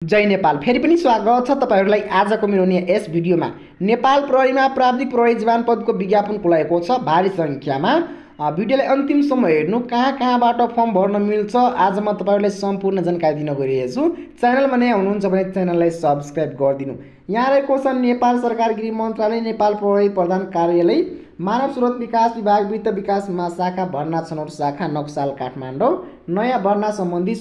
जय नेपाल। फेरि पनि स्वागत छ तपाईहरुलाई आजको मेरो यस भिडियोमा। नेपाल प्रहरीमा प्राविधिक प्रहरी जवान पदको विज्ञापन खुलाएको छ भारी संख्यामा। भिडियोलाई अन्तिमसम्म हेर्नु, कहाँबाट फर्म भर्न मिल्छ आज म तपाईहरुलाई सम्पूर्ण जानकारी दिन गइरहेको छु। च्यानलमा नयाँ हुनुहुन्छ भने च्यानललाई सब्स्क्राइब गरिदिनु। यहाँ रहेको छ नेपाल सरकार गृह मन्त्रालय, नेपाल प्रहरी प्रधान कार्यालय, मानव स्रोत विकास विभाग, वित्त विकास महाशाखा, भर्ना छनौट शाखा, नक्साल काठमाडौँ। नयाँ भर्ना सम्बन्धी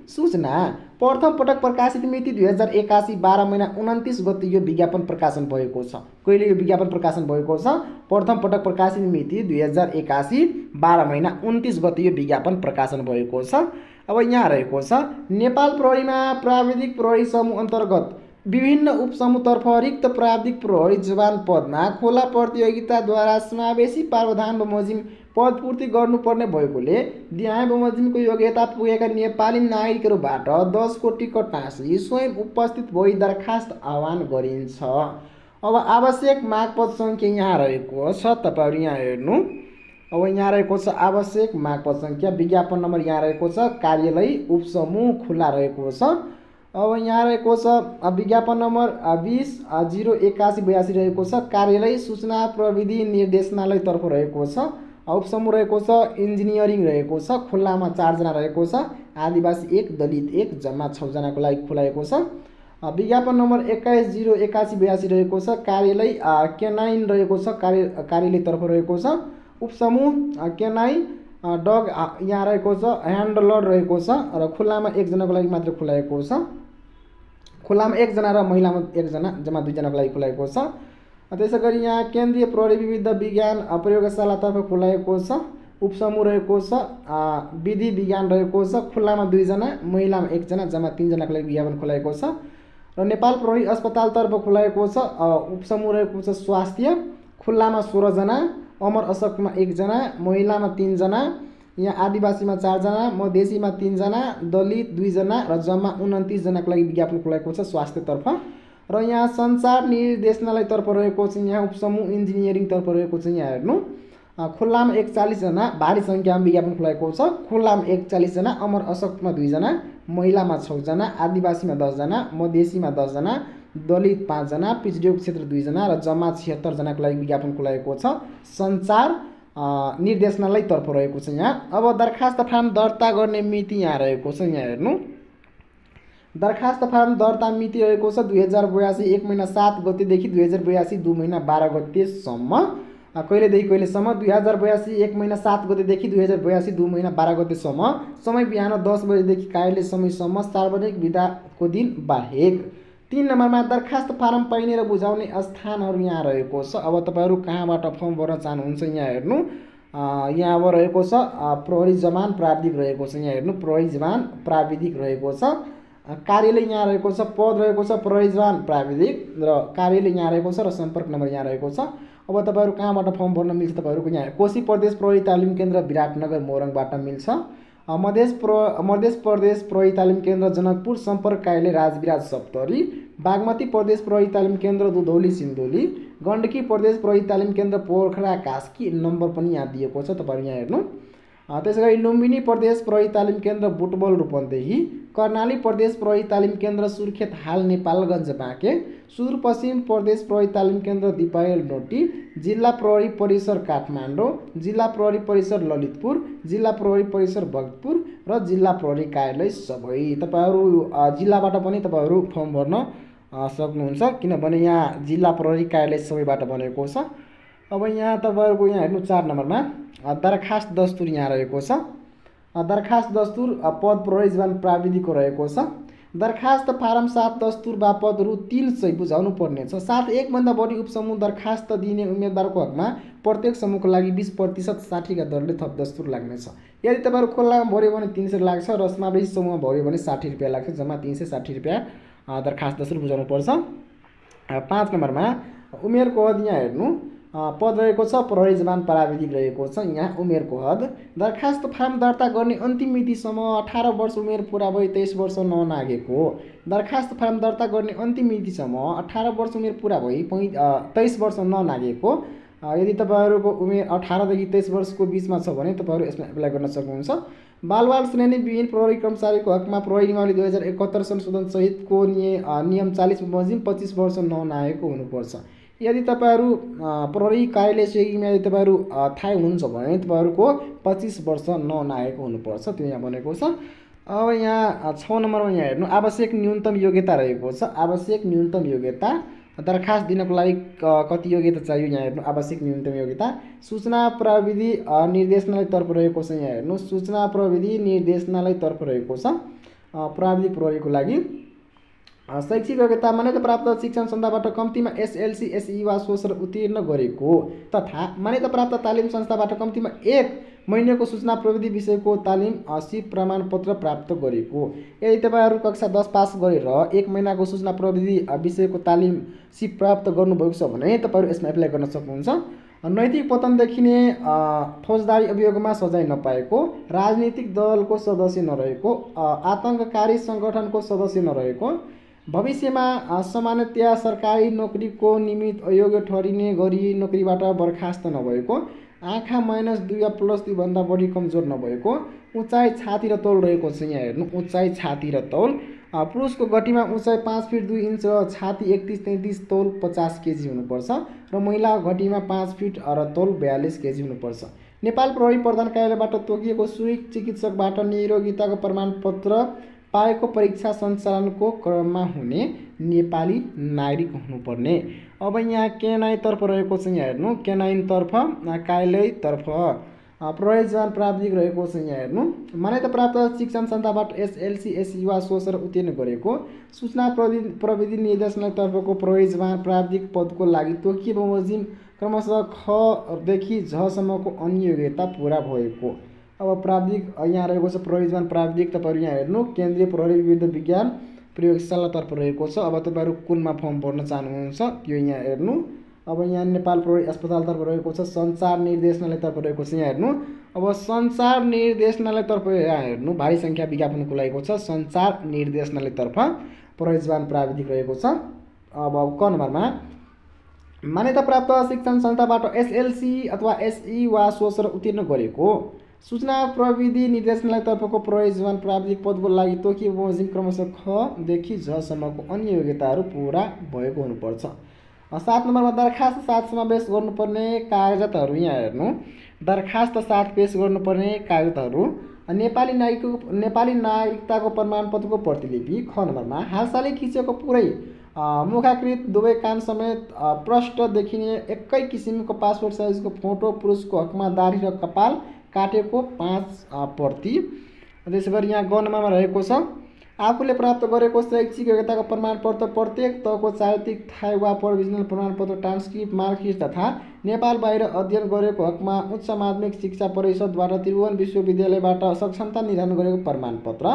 सूचना प्रथम पटक प्रकाशित मिति 2081 12 महिना 29 गते यो विज्ञापन प्रकाशन भएको छ। कहिले यो विज्ञापन प्रकाशन भएको छ? प्रथम पटक प्रकाशित मिति 2081 12 महिना 29 गते यो विज्ञापन प्रकाशन भएको छ। अब यहाँ रहेको छ नेपाल प्रहरीमा प्राविधिक प्रहरी समूह अन्तर्गत विभिन्न उपसमूहतर्फ रिक्त प्राविधिक प्रहरी जवान पदमा खुला प्रतियोगिताद्वारा समावेशी प्रावधान बमोजिम पदपूर्ति गर्नुपर्ने भएकोले दिहाय बमोजिमको योग्यता पुगेका नेपाली नागरिकहरूबाट 10 को टिकट टाँसी स्वयं उपस्थित भई दरखास्त आह्वान गरिन्छ। अब आवश्यक मागपद संख्या यहाँ रहेको छ, तपाईहरु यहाँ हेर्नु। अब यहाँ रहेको छ आवश्यक मागपद संख्या, विज्ञापन नम्बर यहाँ रहेको छ, कार्यालय उपसमूह खुला रहेको छ। अब यहाँ रहेको छ विज्ञापन नम्बर 20/08182 रहेको छ, कार्यालय सूचना प्रविधि निर्देशनालय तर्फ रहेको छ। उपसमूह रहेको छ इन्जिनियरिङ रहेको छ, खुल्लामा 4 जना रहेको छ, आदिवासी 1 दलित 1 जम्मा 6 जनाको लागि खुलाएको छ। विज्ञापन नम्बर 21/08182 रहेको छ, कार्यालय केनाइन रहेको छ, कार्यालय तर्फ रहेको छ। उपसमूह केनाइन डग यहाँ रहेको छ, ह्यान्डलर रहेको छ र खुल्लामा 1 जनाको लागि मात्र खुलाएको छ। खुल्लामा 1 जना र महिलामा 1 जना जम्मा 2 जनाको लागि खुलाएको छ। त्यसैगरी यहाँ केन्द्रीय प्रहरी विविध विज्ञान प्रयोगशाला तर्फ खुलाएको छ। उपसमूह रहेको छ विधि विज्ञान रहेको छ, खुल्लामा 2 जना महिलामा 1 जना जम्मा 3 जनाको लागि विज्ञापन खुलाएको छ। र नेपाल प्रहरी अस्पताल तर्फ खुलाएको छ। उपसमूह रहेको छ स्वास्थ्य, खुल्लामा 16 जना, अमर अशोकमा 1 जना, महिलामा 3 जना, यहाँ आदिवासीमा 4 जना, मधेसीमा 3 जना, दलित 2 जना र जम्मा 29 जनाको लागि विज्ञापन खुलाएको छ स्वास्थ्यतर्फ। र यहाँ सञ्चार निर्देशनालय तर्फ रहेको छ, यहाँ उपसमूह इन्जिनियरिङ तर्फ रहेको छ। यहाँ हेर्नु, खुल्लामा 41 जना भारी संख्यामा विज्ञापन खुलाएको छ। खुल्लामा 41 जना, अमर अशोकमा 2 जना, महिलामा 6 जना, आदिवासीमा 10 जना, मधेसीमा 10 जना, दलित 5 जना, पिछडिएको क्षेत्र 2 जना र जम्मा 76 जनाको लागि विज्ञापन खुलाएको छ सञ्चार निर्देशनालय तर्फ रहेको छ। यहाँ अब दरखास्त फार्म दर्ता गर्ने मिति यहाँ रहेको छ। यहाँ हेर्नु, दरखास्त फार्म दर्ता मिति रहेको छ 2082 1 महिना 7 गतेदेखि 2082 2 महिना 12 गतेसम्म। कहिलेदेखि कहिलेसम्म? 2082 1 महिना 7 गतेदेखि 2082 2 महिना 12 गतेसम्म। समय बिहान 10 बजेदेखि कार्यालय समयसम्म, सार्वजनिक बिदाको दिन बाहेक। 3 नम्बरमा दरखास्त फारम पाइने र बुझाउने स्थानहरू यहाँ रहेको छ। अब तपाईहरु कहाँबाट फर्म भर्न चाहनुहुन्छ यहाँ हेर्नु। यहाँ अब रहेको छ प्रहरी जवान प्राविधिक रहेको छ। यहाँ हेर्नु, प्रहरी जवान प्राविधिक रहेको छ। कार्यालय यहाँ रहेको छ, पद रहेको छ प्रहरी जवान प्राविधिक र कार्यालय यहाँ रहेको छ र सम्पर्क नम्बर यहाँ रहेको छ। अब तपाईहरु कहाँबाट फर्म भर्न मिल्छ? तपाईहरुको यहाँ कोशी प्रदेश प्रहरी तालिम केन्द्र विराटनगर मोरङबाट मिल्छ। मध्य प्रदेश प्रहरी तालिम केन्द्र जनकपुर, सम्पर्क कार्यालय राजविराज सप्तरी। बागमती प्रदेश प्रहरी तालिम केन्द्र दुधौली सिन्धुली। गण्डकी प्रदेश प्रहरी तालिम केन्द्र पोखरा कास्की, नम्बर पनि यहाँ दिएको छ, तपाईहरु यहाँ हेर्नु। त्यसैगरी लुम्बिनी प्रदेश प्रहरी तालिम केन्द्र बुटबल रूपन्देही। कर्णाली प्रदेश प्रहरी तालिम केन्द्र सुर्खेत हाल नेपालगञ्ज बाँके। सुदूरपश्चिम प्रदेश प्रहरी तालिम केन्द्र दिपायल नोटी। जिल्ला प्रहरी परिसर काठमाडौँ, जिल्ला प्रहरी परिसर ललितपुर, जिल्ला प्रहरी परिसर भक्तपुर र जिल्ला प्रहरी कार्यालय सबै। तपाईहरु जिल्लाबाट पनि तपाईहरु फर्म भर्न सक्नुहुन्छ, किनभने यहाँ जिल्ला प्रहरी कार्यालय सबैबाट बनेको छ। अब यहाँ तपाईहरुको यहाँ हेर्नु 4 नम्बरमा दरखास्त दस्तुर यहाँ रहेको छ। दरखास्त दस्तुर पद प्रहरी जवान प्राविधिकको रहेको छ। दरखास्त फारम 7 दस्तुर बापत रु 300 बुझाउनु पर्नेछ। साथ 1 भन्दा बढी उपसमूह दरखास्त दिने उम्मेदवारको हकमा प्रत्येक समूहको लागि 20% 60 का दरले थप दस्तुर लाग्नेछ। यदि तपाईहरु खुल्लामा भर्यो भने 300 लाग्छ र समावेशी समूहमा भर्यो भने 60 रुपैयाँ लाग्छ। जम्मा 360 रुपैयाँ दरखास्त दस्तुर बुझाउनु पर्छ। 5 नम्बरमा उमेरको हद यहाँ हेर्नु, पद रहेको छ प्रहरी जवान प्राविधिक रहेको छ। यहाँ उमेरको हद दरखास्त फार्म दर्ता गर्ने अन्तिम मितिसम्म 18 वर्ष उमेर पुरा भई 23 वर्ष ननागेको। दरखास्त फार्म दर्ता गर्ने अन्तिम मितिसम्म 18 वर्ष उमेर पुरा भई 23 वर्ष ननागेको। यदि तपाईहरुको उमेर 18 देखि 23 वर्षको बीचमा छ भने तपाईहरु यसमा एप्लाई गर्न सक्नुहुन्छ। बालबाल श्रेणी विहीन प्रहरी कर्मचारीको हकमा प्रहरी नियमावली 2071 संशोधन सहितको नियम 40 बमोजिम 25 वर्ष ननाएको हुनुपर्छ। यदि तपाईँहरू प्रहरी कार्यालय सेकीमा यदि तपाईँहरू थाहै हुनुहुन्छ भने तपाईँहरूको 25 वर्ष ननाएको हुनुपर्छ, त्यो यहाँ भनेको छ। अब यहाँ 6 नम्बरमा यहाँ हेर्नु, आवश्यक न्यूनतम योग्यता रहेको छ। आवश्यक न्यूनतम योग्यता, दरखास्त दिनको लागि कति योग्यता चाहियो यहाँ हेर्नु, आवश्यक न्यूनतम योग्यता। सूचना प्रविधि निर्देशनालयतर्फ रहेको छ, यहाँ हेर्नु सूचना प्रविधि निर्देशनालयतर्फ रहेको छ प्राविधिक प्रहरीको लागि। शैक्षिक योग्यता मान्यता प्राप्त शिक्षण संस्थाबाट कम्तीमा एसएलसी एसई वा सोसर उत्तीर्ण गरेको तथा मान्यता प्राप्त तालिम संस्थाबाट कम्तीमा 1 महिनाको सूचना प्रविधि विषयको तालिम सिप प्रमाणपत्र प्राप्त गरेको। यदि तपाईँहरू कक्षा 10 पास गरेर 1 महिनाको सूचना प्रविधि विषयको तालिम सिप प्राप्त गर्नुभएको छ भने तपाईँहरू यसमा एप्लाई गर्न सक्नुहुन्छ। नैतिक पतन देखिने फौजदारी अभियोगमा सजाय नपाएको, राजनीतिक दलको सदस्य नरहेको, आतङ्ककारी सङ्गठनको सदस्य नरहेको, भविष्यमा सामान्यतया सरकारी नोकरीको निमित्त अयोग्य ठहरिने गरी नोकरीबाट बर्खास्त नभएको, आँखा -2 या +2 भन्दा बढी कमजोर नभएको, उचाइ छाती र तौल रहेको छ, यहाँ हेर्नु उचाइ छाती र तौल। पुरुषको गटीमा उचाइ 5 फिट 2 इन्च र छाती 31-33, तौल 50 केजी हुनुपर्छ र महिलाको घटीमा 5 फिट र तौल 42 केजी हुनुपर्छ। नेपाल प्रहरी प्रधान कार्यालयबाट तोकिएको सुरक्षित चिकित्सकबाट निरोगिताको प्रमाणपत्र पाएको परीक्षा सञ्चालनको क्रममा हुने नेपाली नागरिक हुनुपर्ने। अब यहाँ केनाइतर्फ रहेको छ, यहाँ हेर्नु केनाइनतर्फ कार्यालयतर्फ प्रहरी जवान प्राविधिक रहेको छ, यहाँ हेर्नु मान्यता प्राप्त शिक्षण संस्थाबाट एसएलसी एसई वा सोसर उत्तीर्ण गरेको। सूचना प्रविधि निर्देशनालयतर्फको प्रहरी जवान प्राविधिक पदको लागि तोकिएको बमोजिम क्रमशः ख देखि झ सम्मको अन्य योग्यता पुरा भएको। अब प्राविधिक यहाँ रहेको छ प्रहरी जवान प्राविधिक, तपाईँहरू यहाँ हेर्नु केन्द्रीय प्रहरी विविध विज्ञान प्रयोगशालातर्फ रहेको छ। अब तपाईँहरू कुनमा फर्म भर्न चाहनुहुन्छ त्यो यहाँ हेर्नु। अब यहाँ नेपाल प्रहरी अस्पतालतर्फ रहेको छ, सञ्चार निर्देशनालयतर्फ रहेको छ, यहाँ हेर्नु। अब सञ्चार निर्देशनालयतर्फ यहाँ हेर्नु भारी सङ्ख्या विज्ञापनको लागेको छ, सञ्चार निर्देशनालयतर्फ प्रहरी जवान प्राविधिक रहेको छ। अब क नम्बरमा मान्यता प्राप्त शिक्षण संस्थाबाट एसएलसी अथवा एसई वा सोसर उत्तीर्ण गरेको। सूचना प्रविधि निर्देशनालयतर्फको प्रहरी जवान प्राविधिक पदको लागि तोकिएको बमोजिम क्रमशः ख देखि झ सम्मको अन्य योग्यताहरू पुरा भएको हुनुपर्छ। 7 नम्बरमा दरखास्त साथ समावेश गर्नुपर्ने कागजातहरू यहाँ हेर्नु, दरखास्त साथ पेश गर्नुपर्ने कागजातहरू नेपाली नागरिकताको प्रमाणपत्रको प्रतिलिपि। ख नम्बरमा हालसालै खिचेको पुरै मुखाकृत दुवै कान समेत प्रष्ट देखिने एकै किसिमको पासपोर्ट साइजको फोटो, पुरुषको हकमा दाढी र कपाल काटेको 5 प्रति। त्यसै गरी यहाँ ग नम्बरमा रहेको छ आफूले प्राप्त गरेको शैक्षिक योग्यताको प्रमाणपत्र प्रत्येक तहको चारित्रिक थाय वा प्रोभिजनल प्रमाणपत्र, ट्रान्सक्रिप्ट, मार्कसिट तथा नेपाल बाहिर अध्ययन गरेको हकमा उच्च माध्यमिक शिक्षा परिषदबाट त्रिभुवन विश्वविद्यालयबाट सक्षमता निर्धारण गरेको प्रमाणपत्र।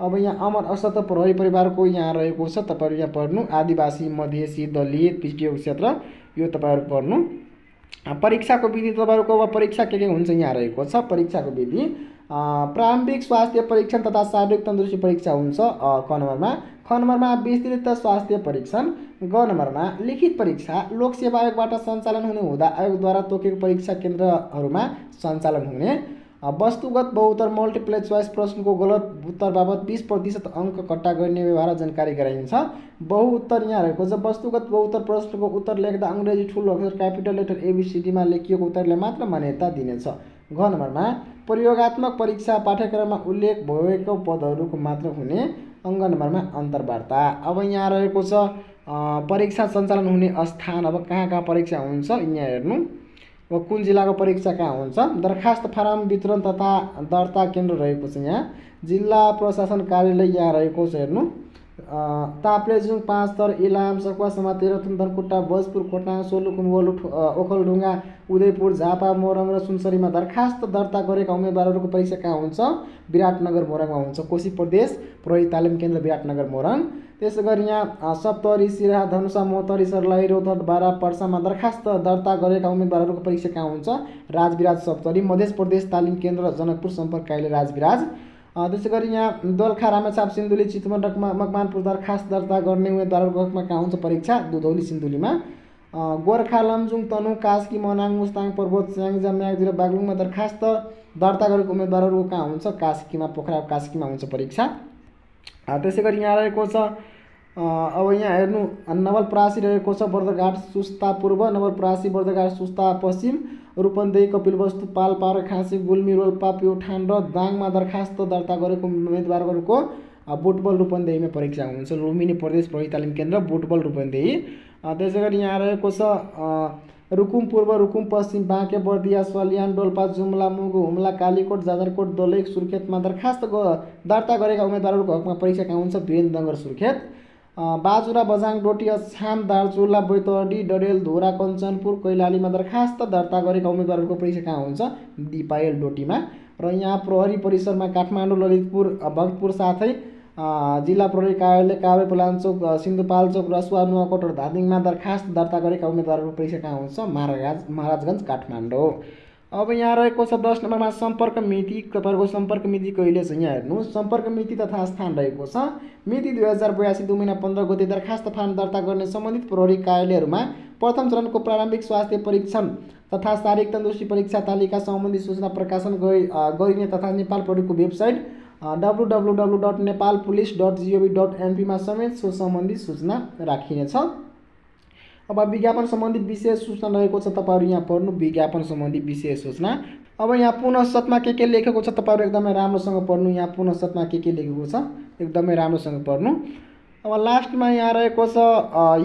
अब यहाँ अमर असत प्रहरी परिवारको यहाँ रहेको छ, तपाईँहरू यहाँ पढ्नु आदिवासी मधेसी दलित पिछडिएको क्षेत्र यो तपाईँहरू पढ्नु। परीक्षाको विधि तपाईँहरूको अब परीक्षा के हुन्छ यहाँ रहेको छ। परीक्षाको विधि प्रारम्भिक स्वास्थ्य परीक्षण तथा शारीरिक तन्दुरुस्ती परीक्षा हुन्छ क नम्बरमा। ख नम्बरमा विस्तृत स्वास्थ्य परीक्षण। ग नम्बरमा लिखित परीक्षा लोकसेवा आयोगबाट सञ्चालन हुने हुँदा आयोगद्वारा तोकेको परीक्षा केन्द्रहरूमा सञ्चालन हुने। वस्तुगत बहुत्तर मल्टिप्लाई चोइस प्रश्नको गलत उत्तर बाबत 20% अङ्क कट्टा गर्ने व्यवहार जानकारी गराइन्छ। बहुउत्तर यहाँ रहेको छ, वस्तुगत बहुत्तर प्रश्नको उत्तर लेख्दा अङ्ग्रेजी ठुलो अक्षर क्यापिटल लेटर एबिसिडीमा लेखिएको उत्तरले मात्र मान्यता दिनेछ। घ नम्बरमा प्रयोगात्मक परीक्षा पाठ्यक्रममा उल्लेख भएको पदहरूको मात्र हुने। अङ्क नम्बरमा अन्तर्वार्ता। अब यहाँ रहेको छ परीक्षा सञ्चालन हुने स्थान, अब कहाँ कहाँ परीक्षा हुन्छ यहाँ हेर्नु। अब कुन जिल्लाको परीक्षा कहाँ हुन्छ। दरखास्त फारम वितरण तथा दर्ता केन्द्र रहेको छ यहाँ। जिल्ला प्रशासन कार्यालय यहाँ रहेको छ हेर्नु। ताप्लेजुङ, 5 थर, इलाम, सकुवा, तेह्रथुम, धनकुटा, भोजपुर, खोटाङ, सोलुखुम्बु, ओखलढुङ्गा, उदयपुर, झापा, मोरङ र सुनसरीमा दरखास्त दर्ता गरेका उम्मेदवारहरूको परीक्षा कहाँ हुन्छ। विराटनगर मोरङमा हुन्छ। कोशी प्रदेश प्रहरी तालिम केन्द्र विराटनगर मोरङ। त्यसै गरी यहाँ सप्तरी, सिराहा, धनुषा, मोहतरी, सर्लाही, रौतहट, बारा, पर्सामा दरखास्त दर्ता गरेका उम्मेदवारहरूको परीक्षा कहाँ हुन्छ। राजविराज सप्तरी। मध्य प्रदेश तालिम केन्द्र जनकपुर सम्पर्क कार्यालय राजविराज। त्यसै गरी यहाँ दोलखा, रामेछाप, सिन्धुली, चितवन, मकवानपुर दरखास्त दर्ता गर्ने उम्मेदवारहरूको हकमा कहाँ हुन्छ परीक्षा। दुधौली, सिन्धुलीमा। गोर्खा, लमजुङ, तनहुँ, कास्की, मनाङ, मुस्ताङ, पर्वत, स्याङ्जा, म्याग्दी र बागलुङमा दरखास्त दर्ता गरेको उम्मेदवारहरूको कहाँ हुन्छ कास्कीमा पोखरा कास्कीमा हुन्छ परीक्षा। त्यसै गरी यहाँ रहेको छ अब यहाँ हेर्नु नवलपरासी रहेको छ बर्दघाट सुस्ता पूर्व नवलपरासी बर्दघाट सुस्ता पश्चिम रूपन्देही कपिलवस्तु पालपार खाँसी गुल्मी रोल्पा प्युठान र दाङमा दरखास्त दर्ता गरेको उम्मेदवारहरूको बुटबल रूपन्देहीमा परीक्षा हुन्छ। लुम्बिनी प्रदेश प्रहरी तालिम केन्द्र बुटबल रूपन्देही। त्यसै गरी यहाँ रहेको छ रुकुम पूर्व रुकुम पश्चिम बाँके बर्दिया सल्यान डोल्पा जुम्ला मुगु हुम्ला कालीकोट जाजरकोट दोलैक सुर्खेतमा दरखास्त दर्ता गरेका उम्मेदवारहरूको हकमा परीक्षा कहाँ हुन्छ वीरेन्द्र नगर सुर्खेत। बाजुरा बझाङ डोटी अछाम दार्चुला बैतडी डडेल धोरा कञ्चनपुर कैलालीमा दरखास्त दर्ता गरेका उम्मेदवारहरूको परीक्षा कहाँ हुन्छ दिपायल डोटीमा। र यहाँ प्रहरी परिसरमा काठमाडौँ ललितपुर भक्तपुर साथै जिल्ला प्रहरी कार्यालय काभ्रे पलाञ्चोक सिन्धुपाल्चोक रसुवा नुवाकोट र धादिङमा दरखास्त दर्ता गरेका उम्मेदवारहरूको परीक्षा कहाँ हुन्छ महाराजगञ्ज काठमाडौँ। अब यहाँ रहेको छ 10 नम्बरमा सम्पर्क मिति। तपाईँहरूको सम्पर्क मिति कहिले छ यहाँ हेर्नु सम्पर्क मिति तथा स्थान रहेको छ मिति 2082 2 महिना 15 गते दरखास्त फार्म दर्ता गर्ने सम्बन्धित प्रहरी कार्यालयहरूमा प्रथम चरणको प्रारम्भिक स्वास्थ्य परीक्षण तथा शारीरिक तन्दुरुस्ती परीक्षा तालिका सम्बन्धी सूचना प्रकाशन गरिने तथा नेपाल प्रहरीको वेबसाइट www.nepalpolice.gov.np मा समेत सो सम्बन्धी सूचना राखिनेछ। अब विज्ञापन सम्बन्धी विशेष सूचना रहेको छ तपाईहरु यहाँ पढ्नु विज्ञापन सम्बन्धी विशेष सूचना। अब यहाँ पुनःशतमा के लेखेको छ तपाईहरु एकदमै राम्रोसँग पढ्नु। यहाँ पुनःशतमा के लेखेको छ एकदमै राम्रोसँग पढ्नु। अब लास्टमा यहाँ रहेको छ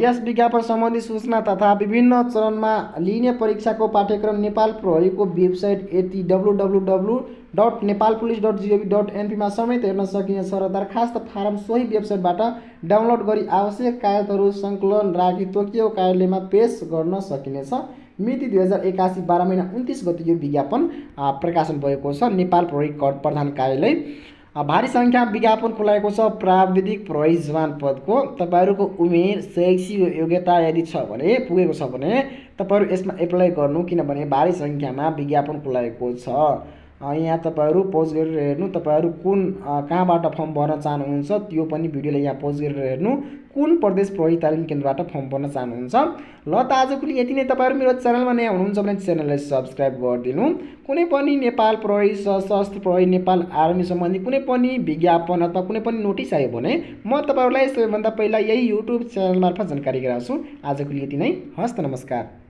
यस विज्ञापन सम्बन्धी सूचना तथा विभिन्न चरणमा लिने परीक्षाको पाठ्यक्रम नेपाल प्रहरीको वेबसाइट यति www.nepalpolice.gov.np मा समेत हेर्न सकिनेछ र दरखास्त फारम सोही वेबसाइटबाट डाउनलोड गरी आवश्यक कागजहरू सङ्कलन राखी तोकियो कार्यालयमा पेश गर्न सकिनेछ। मिति 2081 12 महिना 29 गते यो विज्ञापन प्रकाशन भएको छ नेपाल प्रहरी प्रधान कार्यालय। भारी संख्या विज्ञापन खुलाएको छ प्राविधिक प्रहरी जवान पदको। तपाईहरुको उमेर शैक्षिक योग्यता यदि छ भने पुगेको छ भने तपाईहरु यसमा एप्लाई गर्नु किनभने भारी संख्यामा विज्ञापन खुलाएको छ। यहाँ तपाईहरु पोज गरेर हेर्नु तपाईहरु कुन कहाँबाट फर्म भर्न चाहनुहुन्छ त्यो पनि भिडियोले यहाँ पोज गरेर हेर्नु कुन प्रदेश प्रहरी तालिम केन्द्रबाट फर्म भर्न चाहनुहुन्छ। ल त आजको लागि यति नै। तपाईहरु मेरो च्यानलमा नयाँ हुनुहुन्छ भने च्यानललाई सब्स्क्राइब गरिदिनु। कुनै पनि नेपाल प्रहरी सशस्त्र प्रहरी नेपाल आर्मी सम्बन्धी कुनै पनि विज्ञापन अथवा कुनै पनि नोटिस आयो भने म तपाईहरुलाई सबैभन्दा पहिला यही युट्युब च्यानल मार्फत जानकारी गराउँछु। आजको लागि यति नै। हस्त नमस्कार।